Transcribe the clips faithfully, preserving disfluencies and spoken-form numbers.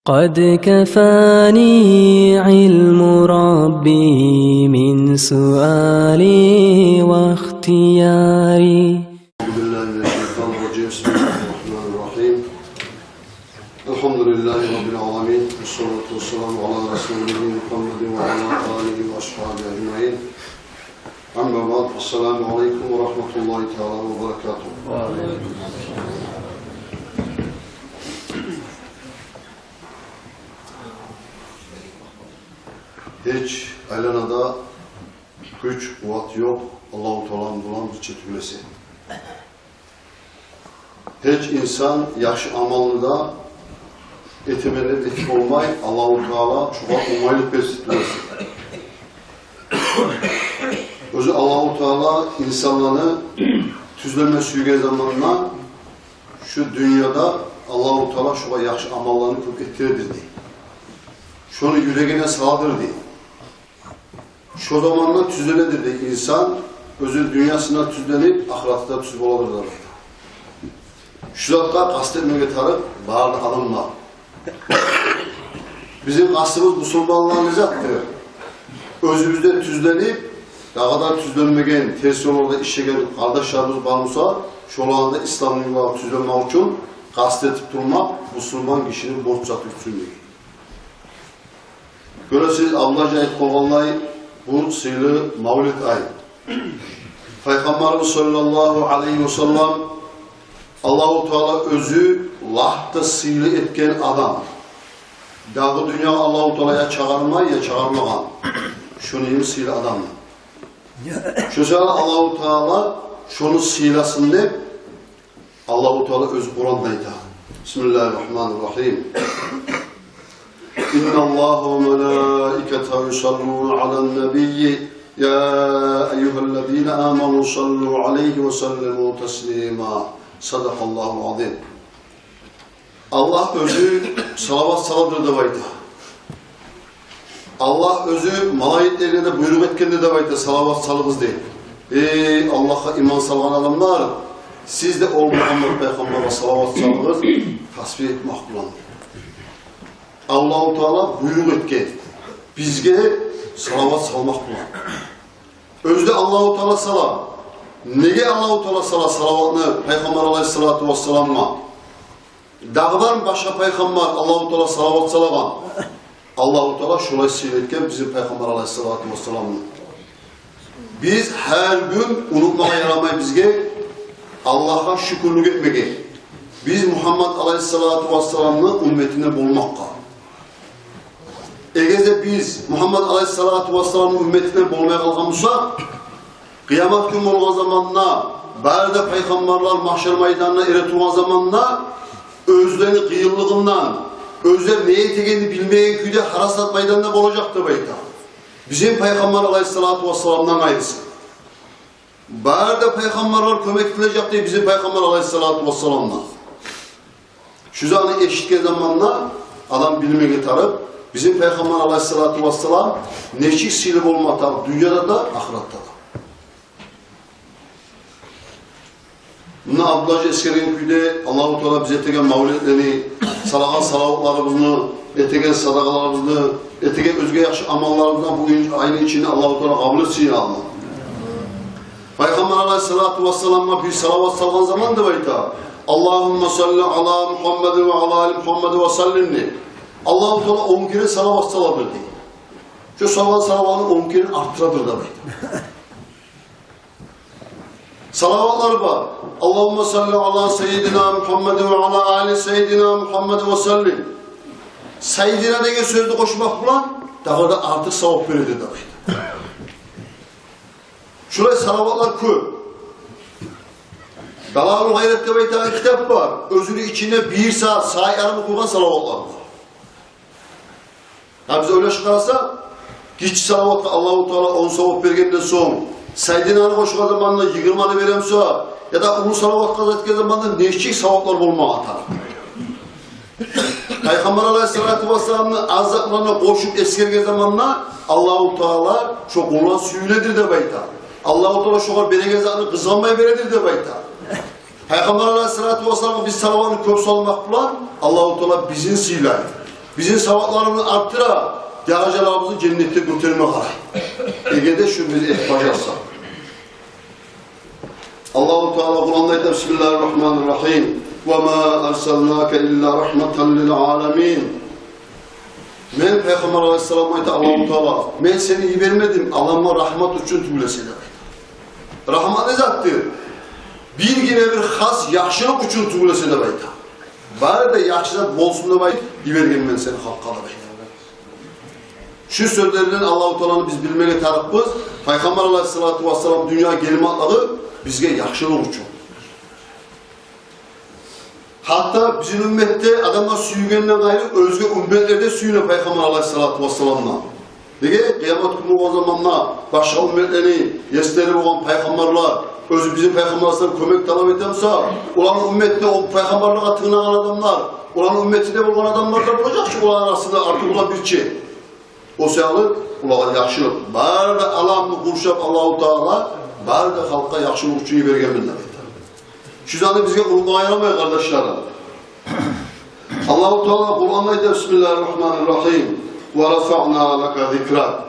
قد كفاني علم ربي من سؤالي واختياري. أعوذ بالله من الشيطان الرجيم. بسم الله الرحمن الرحيم. الحمد لله رب العالمين، والصلاة والسلام على رسوله محمد وعلى آله وأصحابه أجمعين. أما بعد، السلام عليكم ورحمة الله تعالى وبركاته. Гьеч айланада гюч, къуват ёкъ Аллагьу Тааланы булан бирче тюгюл эсе. Гьеч инсан яхшы амалны да этемен деп этип болмай, Аллагьу Таала шогъар онгайлыкъ берсин тюгюл эсе. Оьзю Аллагьу Таала инсанланы тюзлеме сюйген заманда, шу дюньяда Аллагьу Таала шогъар яхшы амалланы кёп этдиредир дей. Шону юрегине саладыр дей. Шо заманда тюзленедир дей инсан, оьзю дюньясында тюзленип, ахыратында тюз боладыр дей. Шу затгъа къаст этмеге тарыкъ бары да адамлар. Бизин къастыбыз бусурманланы затдыр. Оьзюбюзден тюзленип, дагъы да тюзленмеген, терс ёлларда ишлеген къардашларыбыз бар буса, шоланы да ислам ёлуна тюзлемек учун къаст этип турмакъ бусурман гишини борч зат учун дей. Гёресиз, Абдулгьажи айтып къойгъанлай, бу сыйлы мавлид ай. Пайхаммарыбыз саллаллагьу алайгьи ва саллам, Аллагьу Таала оьзю лап да сыйлы этген адам. Дагъы дюньягъа Аллагьу Таала я чыгъармай, я чыгъармагъан. Шону йимик сыйлы адам. Шо саялы Аллагьу Таала шону сыйласын деп, Аллагьу Таала оьзю Къуранда айта. بسم الله الرحمن الرحيم. إن الله وملائكته يصلون على النبي، يا أيها الذين آمنوا صلوا عليه وسلموا تسليما. صدق الله العظيم. Аллагь оьзю салават саладыр деп айта. Аллагь оьзю малайиклерине де буйрукъ этгендир деп айта, салават салыгъыз деп. Эй Аллагьгъа иман салгъан адамлар, сиз де ол Мугьаммат пайхаммаргъа салават салыгъыз, тасбигь этмек булан. Аллагьу Таала буйрукъ этген бизге салават салмакъ булан. Оьзю де Аллагьу Таала сала. Неге Аллагьу Таала сала салаватны пайхаммар алайгьиссалату вассаламгъа? Дагъы бармы башгъа пайхаммар Аллагьу Таала салават салагъан? Аллагьу Таала шолай сыйлы этген бизин пайхаммар алайгьиссалату вассаламны. Биз гьар гюн унутмагъа ярамай бизге Аллагьгъа шюкюрлюк этмеге, биз Мугьаммат алайгьиссалату вассаламны умметинден болмакъгъа. Эгер де биз Мугьаммат алайгьиссалату вассаламны умметинден болмай къалгъан бусакъ, къыямат гюн болгъан заманда, бары да пайхаммарлар магьшар майданына эретургъан заманда, оьзлени къыйынлыгъындан, оьзлер не этегенни билмеген кюйде гьарасат майданда болажакъ деп айта. Бизин пайхаммар алайгьиссалату вассаламдан къайрысы. Бары да пайхаммарлар кёмек этилежек дей бизин пайхаммар алайгьиссалату вассаламгъа. Шу затны эшитген заманда адам билмеге тарыкъ, бизин пайхаммар алайгьиссалату вассалам нечик сыйлы болма тарыкъ дюньяда да, ахыратда да. Муна Абдулгьажи эсгерген кюйде, Аллагьу Таала биз этеген мавлетлени, салагъан салаватларыбызны, этеген садагъаларыбызны, этеген оьзге яхшы амалларыбызны бу айны ичинде Аллагьу Таала къабул этсин, я Аллагь. Пайхаммар алайгьиссалату вассаламгъа бир салават салгъан заман деп айта: «Аллагьумма салли ала Мугьаммадин ва ала али Мугьаммад ва саллим», — деп. Аллагьу Таала он керен салават саладыр дей. Шо салгъан салаватны он керен арттырадыр деп айта. Салаватлар бар. «Аллагьумма салли ала саййидина Мугьаммадин ва ала али саййидина Мугьаммад ва саллим». «Саййидина» деген сёзню къошмакъ булан дагъы да артыкъ савап бередир деп айта. Шулай салаватлар кёп. «Далаилул гъайрат» деп айтагъан китап бар. Оьзюню ичинде бир сагьат, сагьат ярым охуйгъан салаватлар бар. Гьа, биз ойлашып къарасакъ, гиччи салаватгъа Аллагьу Таала он савап бергенден сонг, «Саййидина»ны къошгъан заманда йигирманы бере буса, яда уллу салаватгъа зат этген заманда нечик саваплар болмагъа тарыкъ. Пайхаммар алайгьиссалату вассаламны аз затларына къошуп эсгерген заманда Аллагьу Таала шо къулдан сююнедир деп айта. Аллагьу Таала шогъар береген затны къызгъанмай бередир деп айта. Пайхаммар алайгьиссалату вассаламгъа биз салаватны кёп салмакъ булан Аллагьу Таала бизин сыйлай. Бизин савапларыбызны артдыра, даражаларыбызны женнетде гётерме къарай. Эгер де шуну биз этип бажарсакъ. Аллагьу Таала Къуранда айта: «Бисмиллагьи ррагьмани ррагьим. Ва ма арсалнака илла рагьматан лил аламин». Мен, Пайхаммар алайгьиссаламгъа айта Аллагьу Таала, мен сени йибермедим аламгъа рагьмат учун тюгюл эсе деп айта. Рагьмат не затдыр? Биргине бир хас яхшылыкъ учун тюгюл эсе деп айта. Бары да яхшы зат болсун деп айтып йибергенмен сени халкъгъа деп айта. Шу сёзлерден Аллагьу Тааланы биз билмеге тарыкъбыз. Пайхаммар алайгьиссалату вассалам дюньягъа гелмеклиги бизге яхшылыкъ учун. Гьатта бизин умметде адамлар сююгенден къайры оьзге умметлер де сююне Пайхаммар алайгьиссалату вассаламдан. Неге? Къыямат гюн болгъан заманда башгъа умметлени еслери болгъан пайхаммарлар, оьзю бизин Пайхаммар алайгьиссаламдан кёмек талап этемсе, оланы умметде о пайхаммарлагъа тынглагъан адамлар, оланы уммети де болгъан адамлар да болажакъ чы оланы арасында артыкъ улан бирче. О саялы олагъа яхшылыкъ. Бары да аламны къуршап Аллагьу Таала, бары да халкъгъа яхшылыкъ учун йибергенмен деп айта. Шу затны бизге унутмагъа ярамай, къардашларым. Аллагьу Таала Къуранда айта: «Бисмиллагьи ррагьмани ррагьим. Ва рафаъна лака зикрак».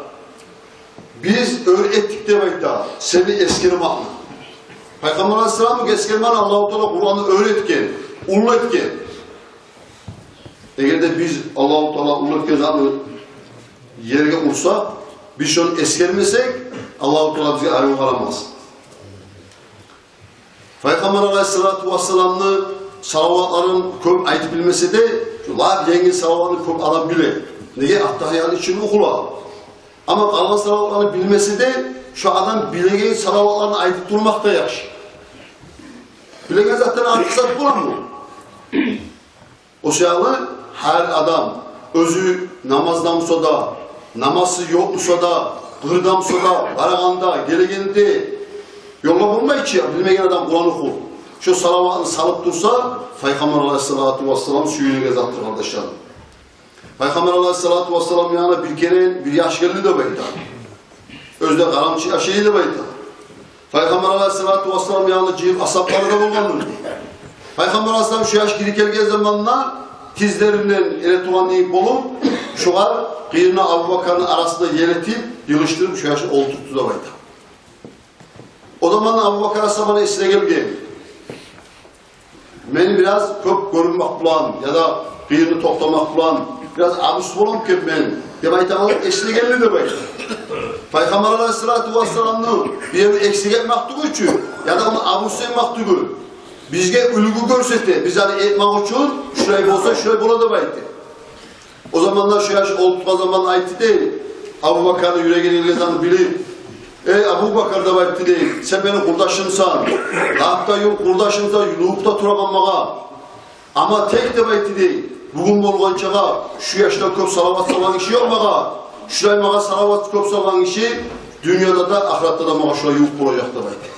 Биз оьр этдик деп айта сени эсгермекни. Пайхаммар алайгьиссаламны эсгермекни Аллагьу Таала Къуранда оьр этген, уллу этген. Эгер де биз Аллагьу Таала уллу этген затны ерге урсакъ, биз шону эсгермесек, Аллагьу Таала бизге арив къарамас. Пайхаммар алайгьиссалату вассаламны салаватларын кёп айтып билмесе де, шу лап енгил салаватны кёп адам биле. Неге? Аттагьиятны ичинде охула. Амма къалгъан салаватланы билмесе де, шу адам билеген салаватларын айтып турмакъ да яхшы. Билеген затдан артыкъ зат боламы? О саялы гьар адам оьзю намазда буса да, намазы ёкъ буса да, къырда буса да, барагъанда, гелегенде, ёлда болмай чы, билмеген адам Къуран охуп, шо салаватны салып турса, Пайхаммар алайгьиссалату вассалам сююнеген затдыр, къардашларым. Пайхаммар алайгьиссалату вассалам янына бир керен бир яш гелди деп айта. Оьзю де къарамчы яш эди деп айта. Пайхаммар алайгьиссалату вассалам янына жыйылып асгьаблары да болгъан эди. Пайхаммар алайгьиссалам шу яш гирип гелген заманда тизлеринден эретура болгъан йимик болуп, шогъар къырыйына Абубакарны арасына еритип, йылышдырып, шу яшны олтуртду деп айта. О заманда Абубакар асгьабаны эсине гелген: «Мен бираз кёп гёрюнмек булан яда къырыйны токътамакъ булан бираз абус боламы экен мен?» — деп айтагъанлар эсине гелди деп айта. Пайхаммар алайгьиссалату вассаламны бир ерин эксик этмек тюгюл чю, яда ону абус этмек тюгюл. Бизге уьлгю гёрсете, биз аны этмек учун, шулай болса, шулай бола деп айта. О заманда шу яш олтургъан заманда айтды дей, Абубакарны юрегине гелген затны билип: «Эй, Абубакар, — деп айтды дей, — сен мени къурдашымсан, лап да ювукъ къурдашымсан, ювукъ да турагъан магъа. Амма тек, — деп айтды дей, — бугюн болгъанчагъа шу яшдан кёп салават салгъан гиши ёкъ магъа. Шулай магъа салават кёп салгъан гиши дюньяда да, ахыратда да магъа шулай ювукъ болажакъ», — деп айтды.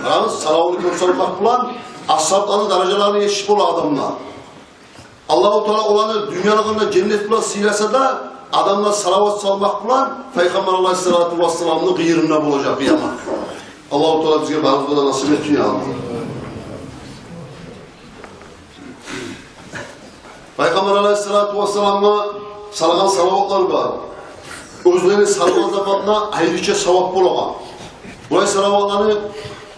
Къарагъыз, салаватны кёп салмакъ булан асгьабланы даражаларына етишип бола адамлар. Аллагьу Таала оланы дюньялыгъында женнет булан сыйласа да, адамлар салават салмакъ булан Пайхаммар алайгьиссалату вассаламны къырыйында болажакъ къыямат. Аллагьу Таала бизге барыбызгъа да насип этсин, я Аллагь. Пайхаммар алайгьиссалату вассаламгъа салгъан салаватлар бар. Оьзлени салгъан заманда айрыча савап болагъан. Булай салаватланы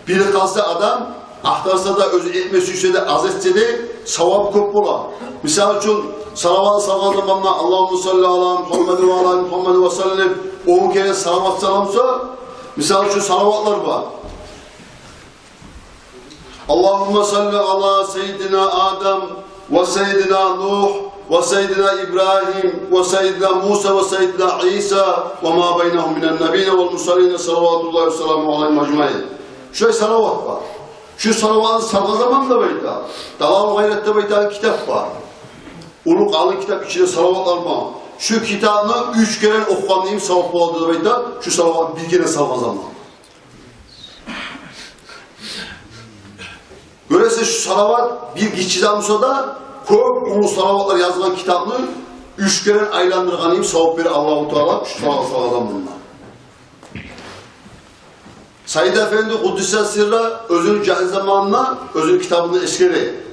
билип къалса адам, ахтарса да, оьзю этме сюйсе де, аз этсе де, савап кёп бола. Мисал учун, салават салгъан заманда: «Аллагьумма салли ала Мухаммадин ва ала али Мухаммадин ва саллим», он керен салават саламса, мисал учун, салаватлар бар. «Аллагьумма салли ала саййидина Адам ва саййидина Нугь ва саййидина Ибрагьим ва саййидина Муса ва саййидина Иса ва ма байнагьум минан набийина вал мурсалина, салаватуллагьи ва саламугьу алайгьим ажмаин». Шулай салават бар. Шу салаватны салгъан заманда, деп айта, «Далаил гъайрат» деп айтагъан китап бар. Уллу къалын китап, ичинде салаватлар бар. Шу китапны уьч керен охугъан йимик савап болады, деп айта, шу салаватны бир керен салгъан заман. Гёресиз, шу салават бир гиччи зат буса да, кёп уллу салаватлар язгъан китапны уьч керен айландыргъан йимик савап бере Аллагьу Таала шу салават салгъан заманда. Сайид Эфенди къуддиса сирра оьзюню жагьил заманында оьзюню китабында эсгере.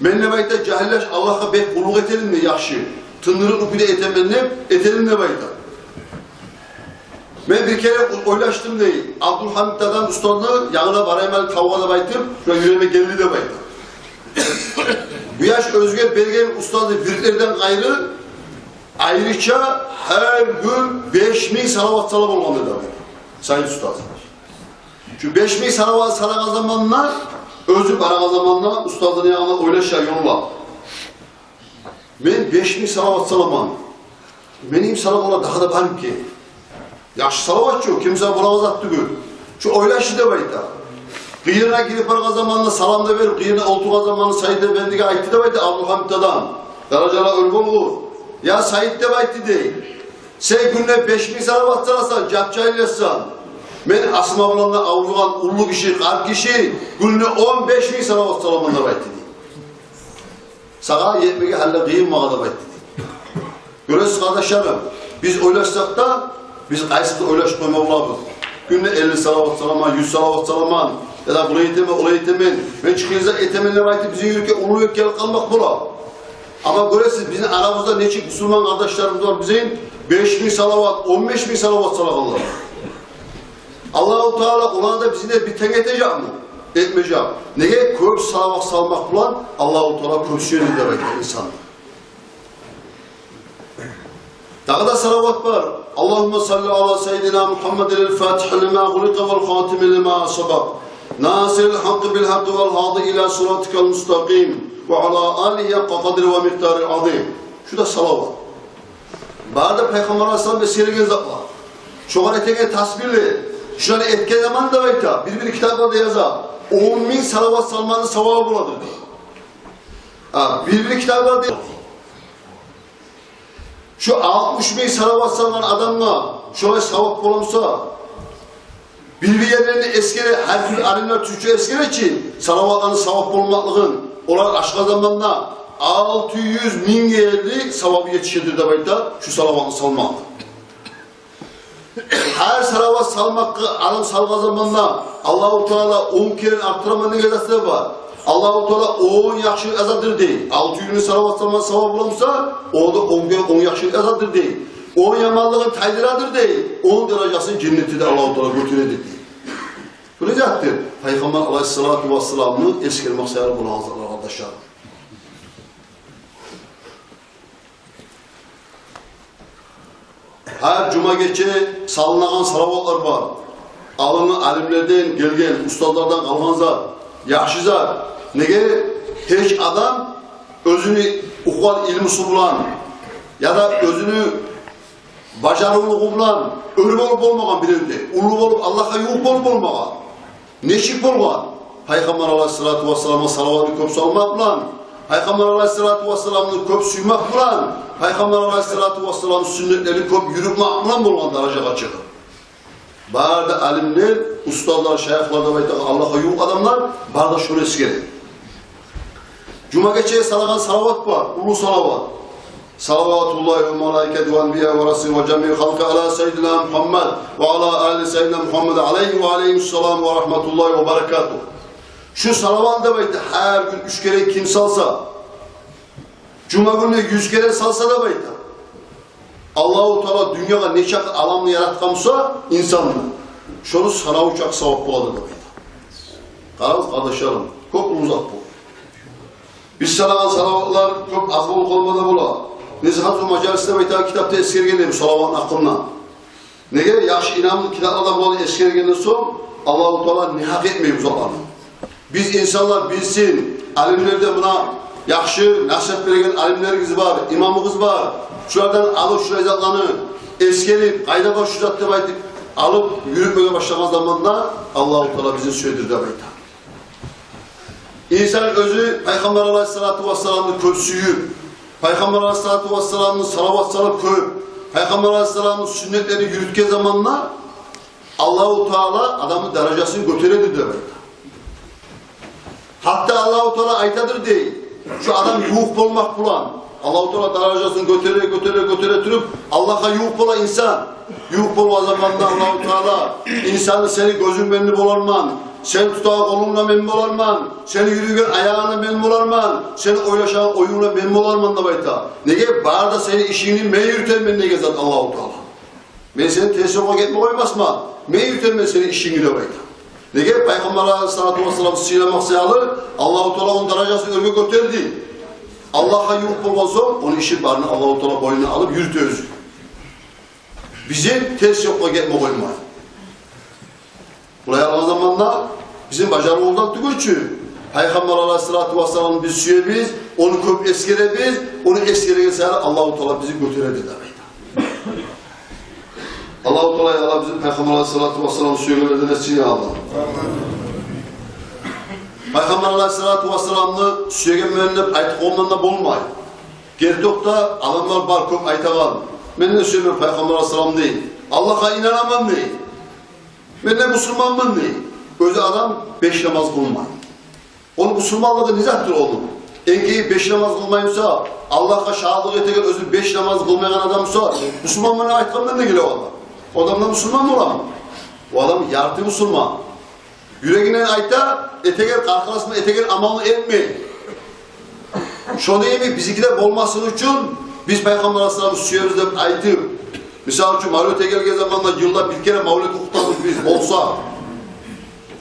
Мен, деп айта, жагьиллеш Аллагьгъа бек къуллукъ этедим дей, яхшы, тындырыкълы кюйде этемен деп, этедим деп айта. Мен бир керен ойлашдым дей, Абдулгьамит дадам устазны янгына барайым гьали тавгъа деп айтып, шо юрегиме гелди деп айта. Бу яш оьзюне берген устазы вирдлерден къайры, айрыча гьар гюн беш минг салават сала болгъан эди Саид устаз. Шу беш минг салават салагъан заманда, оьзю барагъан заманда устазны янгына ойлаша ёлда. Мен беш минг салават саламан. Мени йимик салагъанлар дагъы да бармы экен? Яхшы салават чы, ким сала болагъан зат тюгюл. Шу ойлаша деп айта. Къырыйына гирип баргъан заманда, салам да берип, къырыйына олтургъан заманда Саид эфендиге айтды деп айта Абдулгьамит дадам, даражалары оьр болгъур. Я Саид, деп айтды дей, сен гюнде беш минг салават саласан, жап-жагьил яшсан. Мен асма булан да авругъан уллу гиши, къарт гиши гюнде он беш минг салават саламан деп айтды дей. Сагъа етмеге гьали къыйын магъа деп айтды дей. Гёресиз, къардашларым, биз ойлашсакъ да, биз къайсыбыз ойлашып къоймагъа болабыз. Гюнде элли салават саламан, юз салават саламан, яда булай этемен, олай этемен, мен чыкъгъан зат этемен деп айтып, бизин юрекге уллу юк гелип къалмакъ бола. Амма гёресиз, бизин арабызда нечик бусурман къардашларыбыз бар бизин, беш минг салават, он беш минг салават салагъанлар. Аллагьу Таала оланы да, бизин де бир тенг этежекми? Этмежек. Неге? Кёп салават салмакъ булан Аллагьу Таала кёп сюеди деп айта инсан. Дагъы да салават бар. Аллагьумма салли ала сайидина Мухаммадин аль-фатигьи лима гъуликъа валь хатими лима сабакъ, насириль гьакъкъи биль гьакъкъи валь гьади ила сиратикаль мустакъим, ва ала алигьи гьакъкъа къадригьи ва микъдаригьиль азим. Шу да салават. Бары да Пайхаммар алайгьиссалам эсгерген затлар. Шогъар этеген тасбигьлер. Шуланы этген заман деп айта, бир-бир китапларда яза, он минг салават салманы савабы боладыр дей. А, бир-бир китапларда яза. Шу алтмыш минг салават салгъан адамгъа шолай савап боламса, бир-бир ерлеринде эсгере, гьар тюрлю алимлер тюркче эсгере чи, салаватланы савап болмакълыгъын, олар ашгъан заманда алты юз минг ерли савабы етишедир деп айта, шу салаватны салмакъ. Гьар салават салмакъгъа адам салгъан заманда Аллагьу Таала он керен артдыраман деген зат да бар. Аллагьу Таала он яхшылыкъ язадыр дей. Алты юз минг салават салманы савабы боламса, о да он керен он яхшылыкъ язадыр дей. Он яманлыгъын тайдырадыр дей. Он даражасын женнетде де Аллагьу Таала гётередир дей. Бу не затдыр? Пайхаммар алайгьиссалату вассаламны эсгермек саялы болагъан затлар, къардашлар. Гьар жума гече салынагъан салаватлар бар. Алимлер, алимлерден гелген, устазлардан къалгъан зат, яхшы зат. Неге? Гьеч адам оьзюню охугъан илмусу булан яда оьзюню бажарывлугъу булан оьр болуп болмагъан бирев де, уллу болуп, Аллагьгъа ювукъ болуп болмагъан. Нечик болгъан? Пайхаммар алайгьиссалату вассаламгъа салаватны кёп салмакъ булан, Пайхаммар алайгьиссалату вассаламны кёп сюймек булан, Пайхаммар алайгьиссалату вассаламны сюннетлерин кёп юрютмек булан болгъан даражагъа чыгъып. Бары да алимлер, устазлар, шайыхлар деп айтагъан Аллагьгъа ювукъ адамлар, бары да шону эсгере. Жума гече салагъан салават бар, уллу салават. Салаватуллагьи ва малаикатигьи валь анбияи ва русулигьи ва жамииль халкъи ала сайидина Мухаммад ва ала али сайидина Мухаммад алайгьи ва алайгьимуссалам ва рагьматуллагьи ва баракатугь. Шу салават деп айта, гьар гюн уьч керен ким салса, жума гюнде юз керен салса деп айта, Аллагьу Таала дюньягъа нечакъы аламны яратгъан буса, инсанны, шону санаву чакъы савап болады деп айта. Къарагъыз, къардашларым, кёп уллу зат бу. Биз салагъан салаватлар кёп аз болуп къалма да бола. Несигьату мажалис деп айтагъан китапда эсгерген эди бу салаватны гьакъында. Неге? Яхшы инамлы китапларда буланы эсгергенден сонг, Аллагьу Таала негьакъ этмей бу затланы. Биз инсанлар билсин, алимлер де, муна яхшы насигьат береген алимлерибиз бар, имамыбыз бар. Шулардан алып шулай затланы эсгерип, къайда бар шу зат деп айтып, алып юрютмеге башлагъан заманда Аллагьу Таала бизин сюедир деп айта. Инсан оьзю Пайхаммар алайгьиссалату вассаламны кёп сюйюп, Пайхаммар алайгьиссалату вассаламны салават салып кёп, Пайхаммар алайгьиссаламны сюннетлерин юрютген заманда Аллагьу Таала адамны даражасын гётередир деп айта. Гьатта Аллагьу Таала айтадыр дей, шу адам ювукъ болмакъ булан, Аллагьу Таала даражасын гётере, гётере, гётере туруп, Аллагьгъа ювукъ бола инсан. Ювукъ болгъан заманда Аллагьу Таала: «Инсан, сени гёзюнг менде боларман, Сен тутагъан къолунг да мен боларман, сен юрюйген аягъынг да мен боларман, сен ойлашагъан оюнг да мен боларман деп айта. Неге? Бары да сени ишингни мен юрютемен деген зат Аллагьу Таала. Мен сени терс ёлгъа гетме къоймасман, мен юрютемен сени ишингни деп айта. Неге? Пайхаммар алайгьиссалату вассаламны сыйламакъ саялы Аллагьу Таала ону даражасын оьрге гётерди. Аллагьгъа ювукъ болгъан сонг, ону ишин барын Аллагьу Таала бойнуна алып юрюте оьзю. Бизин терс ёлгъа гетме къоймай. Булай алгъан заманда бизин бажарывубуздан тюгюл чю. Пайхаммар алайгьиссалату вассаламны биз сюебиз, ону кёп эсгеребиз, ону эсгереген сайын Аллагьу Таала бизин гётереди деп айта. Аллагьу Таала, я Аллагь, бизин Пайхаммар алайгьиссалату вассаламны сюегенлерден этсин, я Аллагь. Пайхаммар алайгьиссалату вассаламны сюегенмен деп айтып къоймагъан да болмай. Гертокъда адамлар бар кёп айтагъан: «Мен де сюемен Пайхаммар алайгьиссаламны», – дей. «Аллагьгъа инанаман», – дей. «Мен де бусурманман», – дей. Оьзю адам беш намаз къылмай. Ону бусурманлыгъы не затдыр ону? Эгер беш намаз къылмай буса, Аллагьгъа шагьатлыкъ этеген оьзю беш намаз къылмайгъан адам буса, бусурманман деп айтгъандан не геле о адам? О адам да бусурман боламы? О адам ярты бусурман. Юрегинден айта, этеген, къаркъарасындан этеген амалны этмей. Шону йимик бизинки де болмасын учун биз Пайхаммар алайгьиссаламны сюебиз деп айтып, мисал учун, мавлет гелген заманда йылда бир керен мавлет охутабыз биз болса,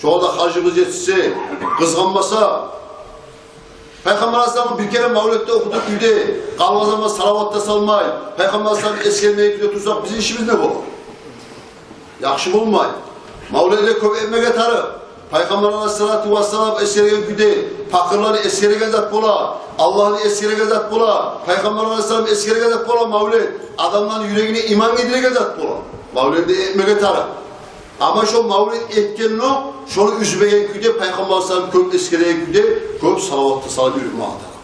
шогъар да харжыбыз етишсе, къызгъанмаса, Пайхаммар алайгьиссаламны бир керен мавлетде охутуп, уьйде къалгъан заман салават да салмай, Пайхаммар алайгьиссаламны эсгермей уьйде турсакъ, бизин ишибиз не болар? Яхшы болмай. Мавлетни кёп этмеге тарыкъ. Пайхаммар алайгьиссалату вассалам эсгерген кюйде пакъырланы эсгереген зат бола, Аллагьны эсгереген зат бола, Пайхаммар алайгьиссаламны эсгереген зат бола мавлет. Адамланы юрегине иман гийдиреген зат бола. Мавлетни этмеге тарыкъ. Амма шо мавлет этгендокъ, шону уьзмеген кюйде, Пайхаммар алайгьиссаламны кёп эсгереген кюйде, кёп салават да салып юрюмеге тарыкъ.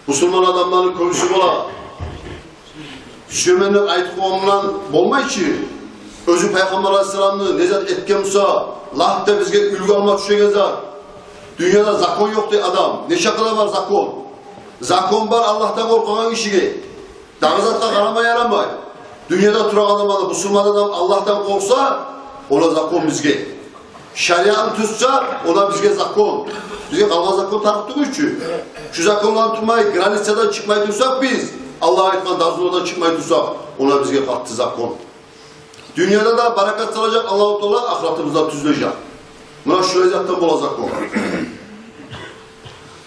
Бусурман адамланы кёбюсю бола, сюемен деп айтып къойгъан булан болмай чы. Оьзю Пайхаммар алайгьиссаламны не зат этген буса, лап да бизге уьлгю алма тюшеген зат. Дюньяда закон ёкъ дей адам. Нечакъы да бар закон. Закон бар Аллагьдан къоркъагъан гишиге. Дагъы затгъа къарама ярамай. Дюньяда турагъан адам, бусурман адам Аллагьдан къоркъса, о да закон бизге. Шариатны тутса, о да бизге закон. Бизге къалгъан закон тарыкъ тюгюл чю. Шу законланы тутмай, границадан чыкъмай турсакъ биз, Аллагь айтгъан дазулардан чыкъмай турсакъ, о да бизге къатты закон. Дюньяда да баракат салажакъ Аллагьу Таала, ахыратыбызда тюзлежек. Муна шулай затдан бола закон.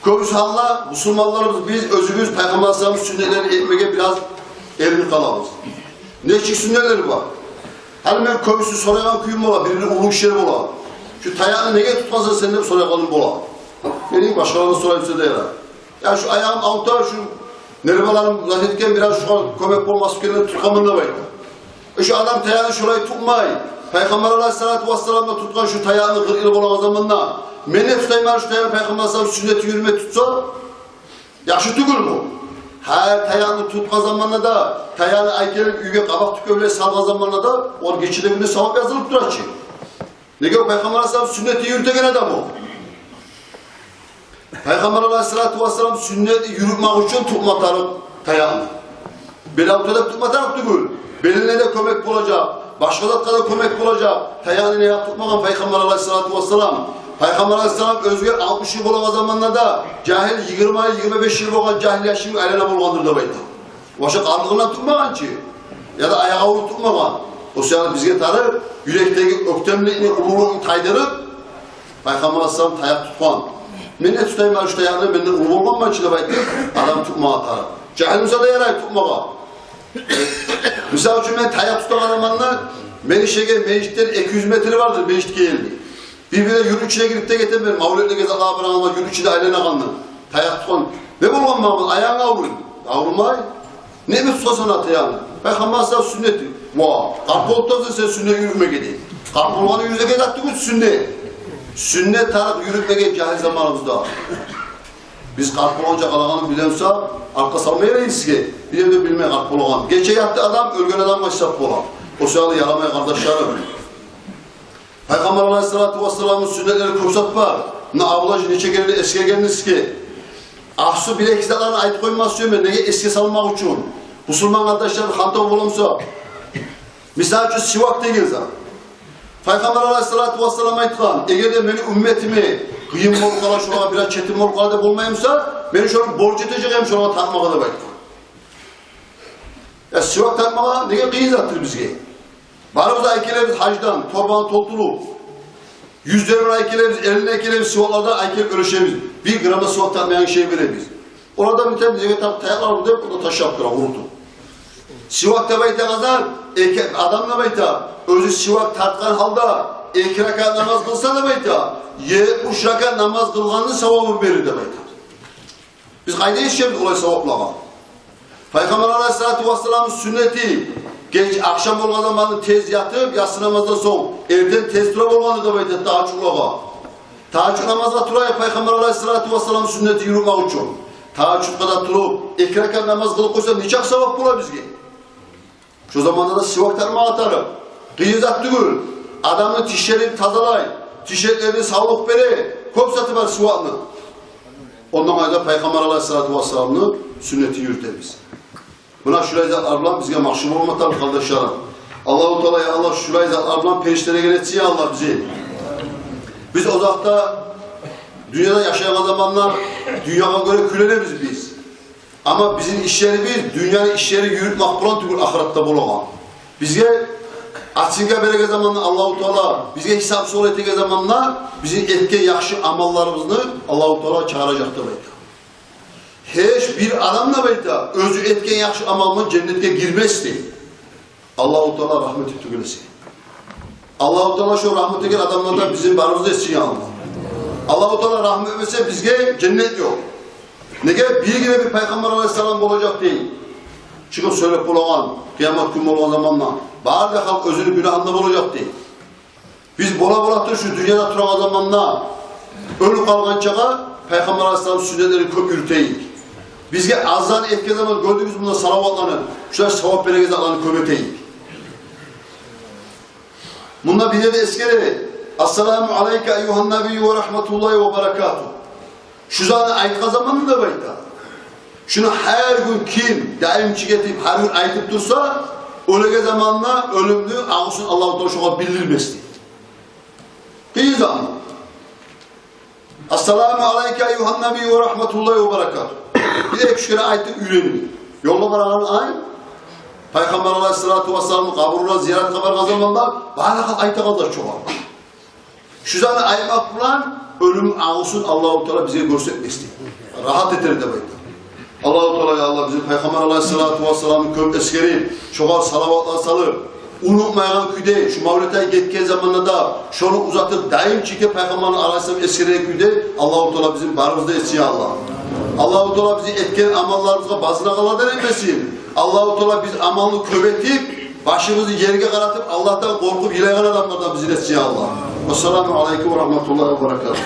Кёбюсю гьалда бусурманларыбыз биз оьзюбюз Пайхаммар алайгьиссаламны сюннетлерин этмеге бираз эринип къалабыз. Нечик сюннетлер бар? Гьали мен кёбюсю сорайгъан кююм бола, бир-бир уллу гишилер бола. «Шу таякъны неге тутгъансан сен?» – деп сорайгъаным бола. Мени башгъалардан сорай буса да ярай. «Я шу аягъым авурта, шу нерваларым зат этген, бираз шугъар кёмек болмас экен деп тутгъанман», – деп айта. Э, шу адам таякъны шолай тутмай, Пайхаммар алайгьиссалату вассалам да тутгъан шу таякъны къыркъ йыл болагъан заманда, мен де тутайым гьали шу таякъны, Пайхаммар алайгьиссалам сюннети юрюме тутса, яхшы тюгюлмю? Гьар таякъны тутгъан заманда да, таякъны алып гелип уьйге къабакъ тюкевлей салгъан заманда да, ол гече де, гюн де савап язылып тура чы. Неге? О Пайхаммар алайгьиссалам сюннети юрютеген адам о. Пайхаммар алайгьиссалату вассалам сюннети юрютмек учун тутма тарыкъ таякъны. Бел авурта деп тутма тарыкъ тюгюл. Белине де кёмек болажакъ, башгъа затгъа да кёмек болажакъ. Таякъны неге тутмагъан Пайхаммар алайгьиссалату вассалам? Пайхаммар алайгьиссалам оьзге алтмыш йыл болагъан заманда да, жагьил, йигирма, йигирма беш йыл болгъан жагьил яшын айлана болгъандыр деп айта. Вообще къарнындан тутмагъан чы, яда аягъы авруп тутмагъан. О саялы бизге тарыкъ юрекдеги оьктемликни, уллулукъну тайдырып, Пайхаммар алайгьиссалам таякъ тутгъан. Мен де тутайым гьали шу таякъны, мен де уллу болгъанман чы деп айтып, адам тутмагъа тарыкъ. Жагьил буса да ярай тутмагъа. Мисал учун, мен таякъ тутагъан адамны, мени шеге межитден эки юз метр бардыр, межитге ерли. Бир-бирде юртну ичине гирип де гетемен, мавлетлеге, затлагъа барагъанда юртну ичинде айланагъанда. Таякъ тутгъан. Не болгъан, Магьаммат? Аягъынг аврумай? Аврумай. Неге тутасан таякъны? Пайхаммар алайгьиссалам сюннети. Ва, къарт болуп турасан сен сюннет юрютмеге, дей. Къарт болгъаны юрютеген зат тюгюл сюннет. Сюннет тарыкъ юрютмеге жагьил заманыбызда. Биз къарт болгъанча къалагъанын биле буса, артгъа салма ярай сизге. Биле де билмей къарт болгъанын. Гече ятды адам, оьлген адамгъа гьисап бола. О саялы ярамай, къардашларым. Пайхаммар алайгьиссалату вассаламны сюннетлери кёп зат бар. Муна аблагь нече керен эсгергенбиз. Ахсу бир-эки затланы айтып къойма сюемен, неге, эсге салмакъ учун. Бусурман къардашлар хантав бола буса, Мисал учун, сивак деген зат. Пайхаммар алайгьиссалату вассалам айтгъан: «Эгер де мени умметиме къыйын болуп къала, шолагъа бираз четим болуп къала деп болмай буса, мен шону борч этежек эдим шолагъа тартмагъа», — деп айтгъан. Я, сивак тартмагъа неге къыйын затдыр бизге? Барыбыз да алып гелебиз гьаждан торбаны толтуруп, юзлер булан алып гелебиз, элли алып гелебиз, сиваклардан алып гелип уьлешебиз. Бир грамм да сивак тартмайгъан гиши гёребиз. Олар да битип, неге тап таякълар деп, о да ташлап тура, къурутуп. Сивак деп айтагъан зат, эки адам деп айта, оьзю сивак тартгъан гьалда эки ракаат намаз къылса деп айта, етмиш ракаат намаз къылгъанны савабын берир деп айта. Биз къайда етишебиз олай саваплагъа? Пайхаммар алайгьиссалату вассаламны сюннети: геч, ахшам болгъан заманда тез ятып, яссы намаздан сонг, эртен тез тура болгъаны деп айта тагьажжудлагъа. Тагьажжуд намазгъа турайыкъ, Пайхаммар алайгьиссалату вассаламны сюннетин юрютмек учун. Тагьажжудгъа да туруп, эки ракаат намаз къылып къойса, нечакъы савап бола бизге. Шо заманда да сивак тартмагъа тарыкъ. Къыйын зат тюгюл. Адамны тишлерин тазалай, тишлерине савлукъ бере, кёп заты бар сивакны. Ондан къайда Пайхаммар алайгьиссалату вассаламны сюннетин юрютебиз. Муна шулай затлар булан бизге магъшур болма тарыкъ, къардашларым. Аллагьу Таала, я Аллагь, шулай затлар булан периштелерден этсин, я Аллагь, бизин. Биз озокъда, дюньяда яшайгъан заманда дюньягъа гёре кюйленебиз биз. Амма бизин ишлерибиз дюньяны ишлерин юрютмек булан тюгюл ахыратда болагъан. Бизге оценка береген заманда Аллагьу Таала, бизге гьисап-суал этеген заманда бизин этген яхшы амалларыбызны Аллагьу Таала чыгъаражакъ деп айта. Гьеч бир адам, деп айта, оьзю этген яхшы амалы булан женнетге гирмес дей. Аллагьу Таала рагьмат этип тюгюл эсе. Аллагьу Таала шо рагьмат этген адамлардан бизин барыбызны да этсин, я Аллагь. Аллагьу Таала рагьмат этмесе, бизге женнет ёкъ. Неге? Бир гине бир Пайхаммар алайгьиссалам болажакъ дей. Чыгъып сёйлеп болагъан, къыямат гюн болгъан заманда бары да халкъ оьзюню гюнагьында болажакъ дей. Биз бола-бола туруп шу дюньяда турагъан заманда, оьлюп къалгъанчагъа Пайхаммар алайгьиссаламны сюннетлерин кёп юрютейик. Бизге азан этген заман гёрдюгюз мунда салаватланы, шулай савап береген затланы кёп этейик. Мунда бир ерде эсгере: «Ассаламу алайка айюгьан набийю ва рагьматуллагьи ва баракатугь». Шу затны айтгъан заманда, деп айта, шуну гьар гюн ким даимчи этип, гьар гюн айтып турса, оьлеген заманда оьлюмню агъусун Аллагьу Таала шогъар билдирмес дей. Къыйын заман. «Ассаламу алайка айюгьан набийю ва рагьматуллагьи ва баракатугь». Бир-эки керен айтып уьйренди. Ёлда барагъан ай, Пайхаммар алайгьиссалату вассаламны къабуруна зияратгъа баргъан заманда, бары халкъ айтагъанлар шогъар. Шу затны айтмакъ булан оьлюмню агъусун Аллагьу Таала бизге гёрсетмес дей. Рагьат этер, деп айта. Аллагьу Таала, я Аллагь, бизин Пайхаммар алайгьиссалату вассаламны кёп эсгерип, шогъар салаватлар салып, унутмайгъан кюйде, шу мавлет ай гетген заманда да шону узатып, даимчи Пайхаммарны алайгьиссалам эсгереген кюйде Аллагьу Таала бизин барыбызны да этсин, я Аллагь. Аллагьу Таала бизин этген амалларыбызгъа базынагъанлардан этмесин. Аллагьу Таала биз амалны кёп этип, башыбызны ерге къаратып, Аллагьдан къоркъуп йылайгъан адамлардан бизин этсин, я Аллагь. Вассаламу алайкум ва рагьматуллагьи ва баракатугь.